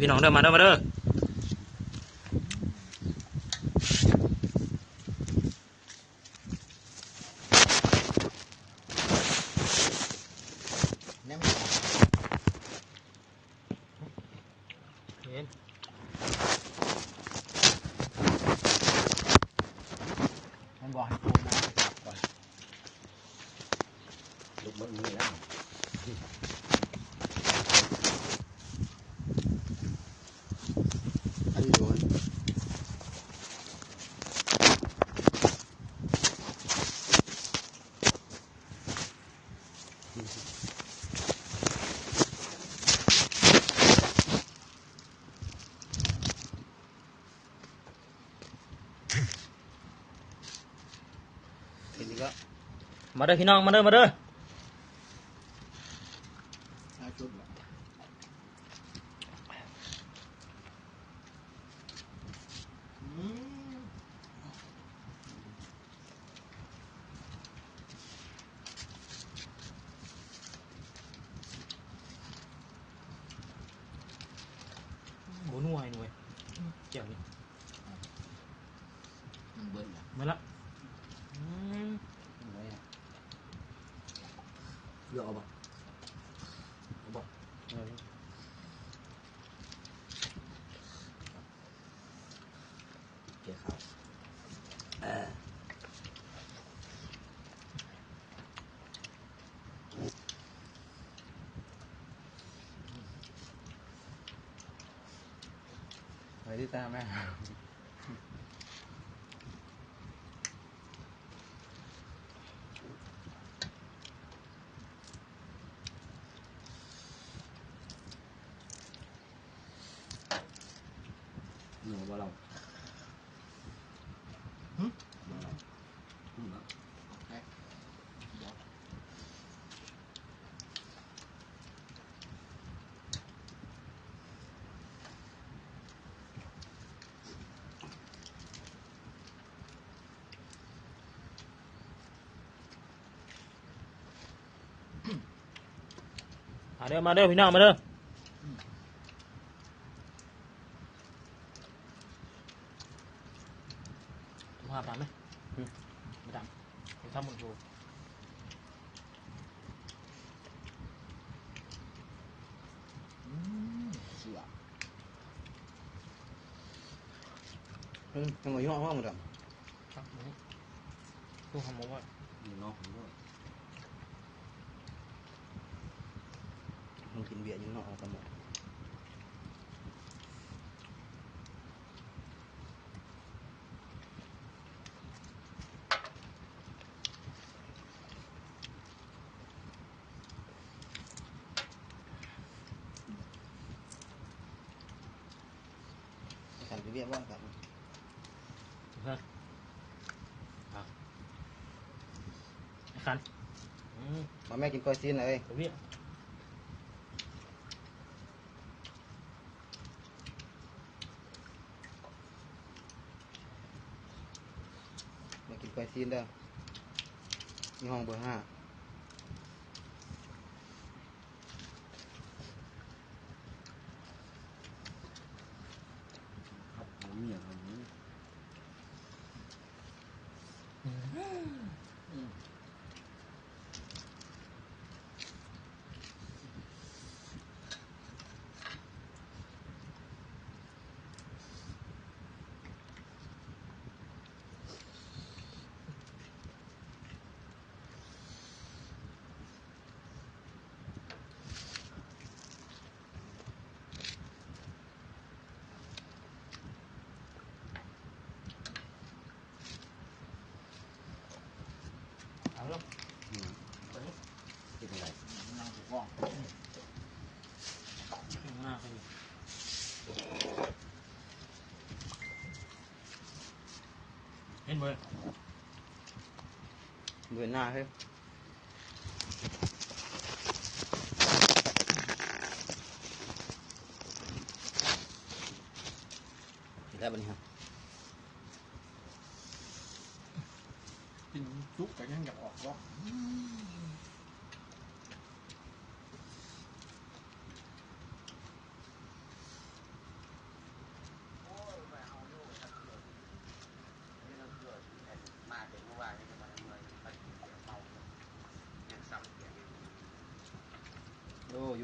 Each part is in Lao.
ພີ່ນ້ອງເດີ ມາເດີ ມາເດີ. ເຫັນ ມັນບໍ່ໃຫ້ໂກນນະ ຈັບກ່ອນ. ລຸກໝົດມື້ແລ້ວ ອັນນີ້ໂດນ. ເຫັນອີກແລ້ວ ມາເດີພີ່ນ້ອງ ມາເດີ ມາເດີ. ບໍ່ນົວ ໜ່ວຍ ແຈ່ວນີ້ ມັນເບິດລະ ເບິດລະ. ອືມ ເລືອກເອົາບໍ່ ເອົາບໍ່ ເອີ. ແກ່ເຂົ້າ ເອີ ໄປຕິດຕາມແມ່. ໜູບໍ່ລອງ ຫຶ ບໍ່ລອງ ຫຶ ໂອເຄ ເດີ. ມາເດີ ມາເດີ ພີ່ນ້ອງ ມາເດີ. ໂທຫາປານໄໝ? ອືມ ໄປຕາມ ໄປທຳບຸນໂທ. ອືມ ເຊື່ອ ເອີ ຍັງບໍ່ຍອມເຮົາ ມາດາມ. ຄັກ ໂທຫາໝໍວ່າ ຢູ່ນອກ ຢູ່ນອກ ມັນກິນເບຍຢູ່ນອກ ເອົາກັນໝົດ. ຄັນໄປວຽກບໍ່ຄັນ ຄັນ ອືມ ມາແມ່ກິນກ້ອຍຊີ້ນເອີຍ ໄປວຽກ. ມາກິນກ້ອຍຊີ້ນເດີ ຢູ່ຫ້ອງເບີຫ້າ. ຄັບ ເອົາເມຍເຮົານີ້ ອືມ. ເອົາເນາະ ອືມ ເປັນຈັ່ງໃດ ນັ່ງຖືກ້ອງ ອືມ ໜ້າເພິ່ນ ເຫັນບໍ່ ເບິ່ງໜ້າເຮີ້ຍ. ກິນແລ້ວບັດນີ້ ກິນສຸກກໍຍັງຢາກອອກເນາະ.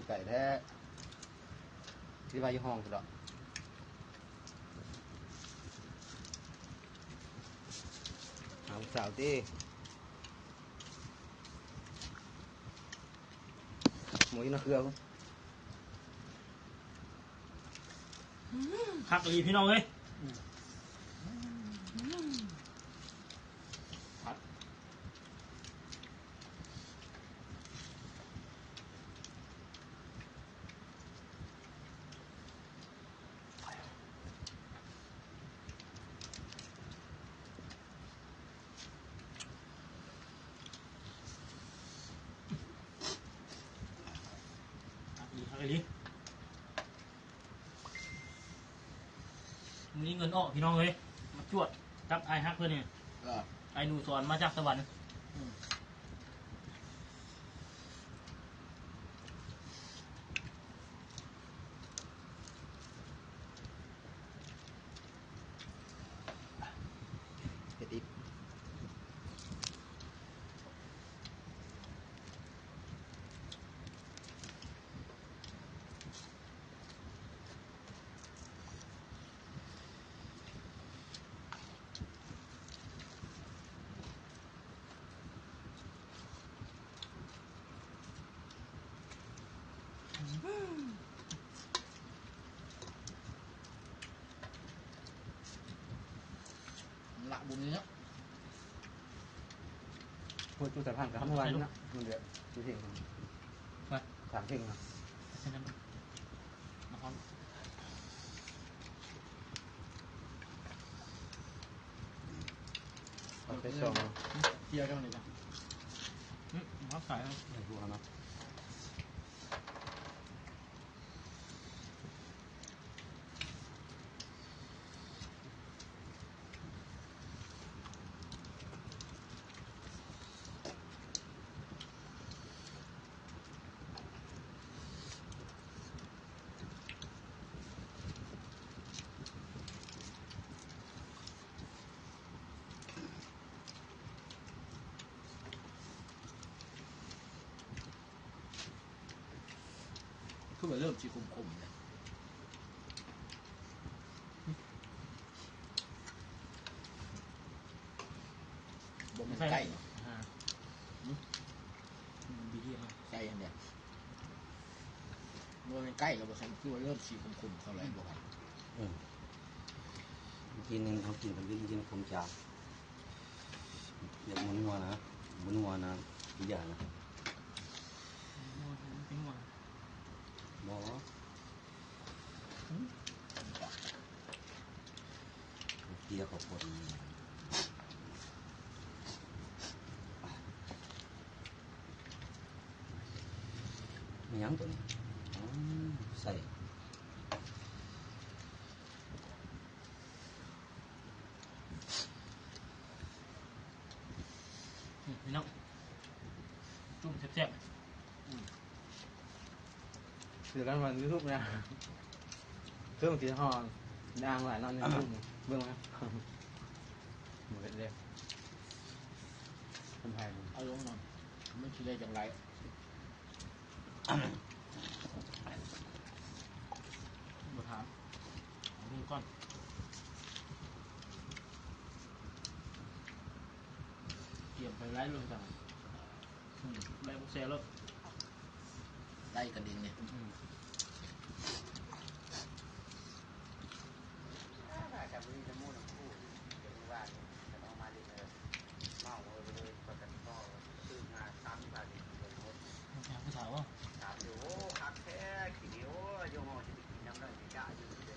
ໄກ່ແທ້ ຊິໄປຢູ່ຫ້ອງພຸ້ນດອກ ຫາຜູ້ສາວຕິ ໝູຢູ່ນາເຄືອພຸ້ນ ຄັກອີ່ຫຼີພີ່ນ້ອງເອີຍ. ຄັກອີ່ຫຼີ ຄັກອີ່ຫຼີ. ມື້ນີ້ເງິນອອກພີ່ນ້ອງເອີຍ ມາຈວດກັບອ້າຍຮັກເພິ່ນນີ້ ເອີ ອ້າຍໜູສອນມາຈາກສະຫວັນ ອືມ ເຮັດອີກ. ລະບຸນນີ້ເນາະ ພວກຈຸດສະພານກະເມື່ອວານນີ້ເນາະ ມັນເດືອດຈຸເທິງ ໄປ ສາມເທິງເນາະ ມາຮອດ ເອົາໄປສອງ ເຈຍວຈັ່ງນີ້ນະ ອືມ ມາຂາຍໃຫ້ພວກເຮົາເນາະ. ຄືວ່າເລີ່ມຊິຂົມໆແລ້ວ ບໍ່ແມ່ນໄກ່ເນາະ ອ່າ ຫືມ ໄກ່ຫັ້ນແຫຼະ ບໍ່ແມ່ນໄກ່ແລ້ວບໍ່ຊັ້ນ ຄືວ່າເລີ່ມຊິຂົມໆເຂົ້າແລ້ວບໍ່ຄັນ ເອີ ກິນ ເຮົາກິນກັນ ກິນຂົມຈາງ ຢ່າມົນຫົວນະ ມົນຫົວນະ ຢ່ານະ ບໍ່ ເກຍເຂົ້າປົນ ແມ່ນຫຍັງຕົວນີ້ ອໍ ໃສ່ ນີ້ພີ່ນ້ອງ ຈຸ້ມແຊບໆ ອືມ ຄືກັນວ່າຢູທູບນະ ເຄື່ອງທີ່ຫໍ່ນາງຫຼາຍເນາະ ຢູທູບເບິ່ງນະ ບໍ່ເຮັດເດ້ ຄົນໄທ ເອົາລົງເນາະ ມັນຊິໄດ້ຈັ່ງໃດ. ບໍ່ຖາມ ເອົາເບິ່ງກ່ອນ ກຽມໄປໄລ່ລົງຈັ່ງ ອືມ ໄລ່ບໍ່ແຊໂລດ ໄລ່ກະດິງນີ້ ອືມ. ເມົາເລີຍ ປະກັນຕໍ່ ຕື່ນມາຕຳບາດນີ້ ຫຍັງຜູ້ສາວບໍ່ ຖາມຢູ່ ໂອ້ ຄັກແທ້ ຂີ້ໜີ ໂອ້ ຢູ່ຫໍຊິໄປກິນນຳໄດ້ ຢາຢູ່ເດ້.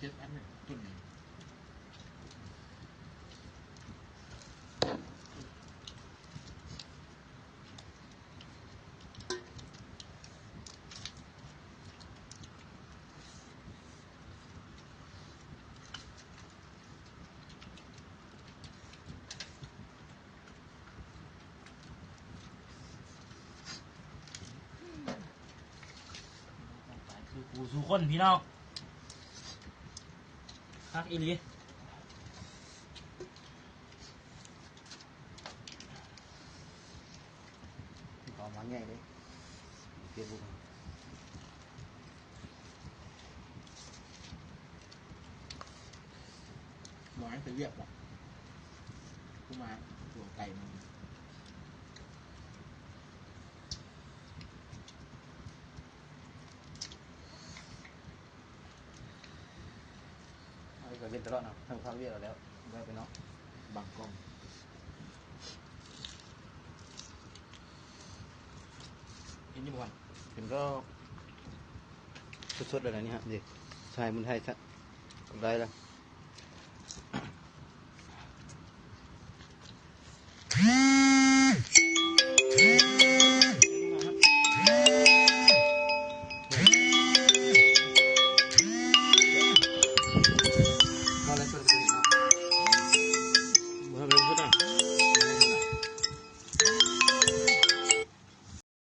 ເຈັດອັນນີ້ ຕົ້ນນີ້. ສູ່ຄົນພີ່ນ້ອງ ຄັກອີ່ຫຼີ. ເຂົາເອົາມາໃຫຍ່ເດ້ ເຟສບຸກ ໝໍໃຫ້ໄປວຽກບໍ່? ຜູ້ມາຕົວໄກມັນ ເຮົາກໍເຮັດຕະຫຼອດເນາະ ທັງພາກວຽກແລ້ວ ແລ້ວໄປເນາະ ບາງກ້ອງ ເຫັນຢູ່ບໍ່? ເຫັນກໍ ສົດໆ ແລ້ວນະນີ້ຮະ ນີ້ ສາຍບຸນໄທ ກໍໄດ້ລະ.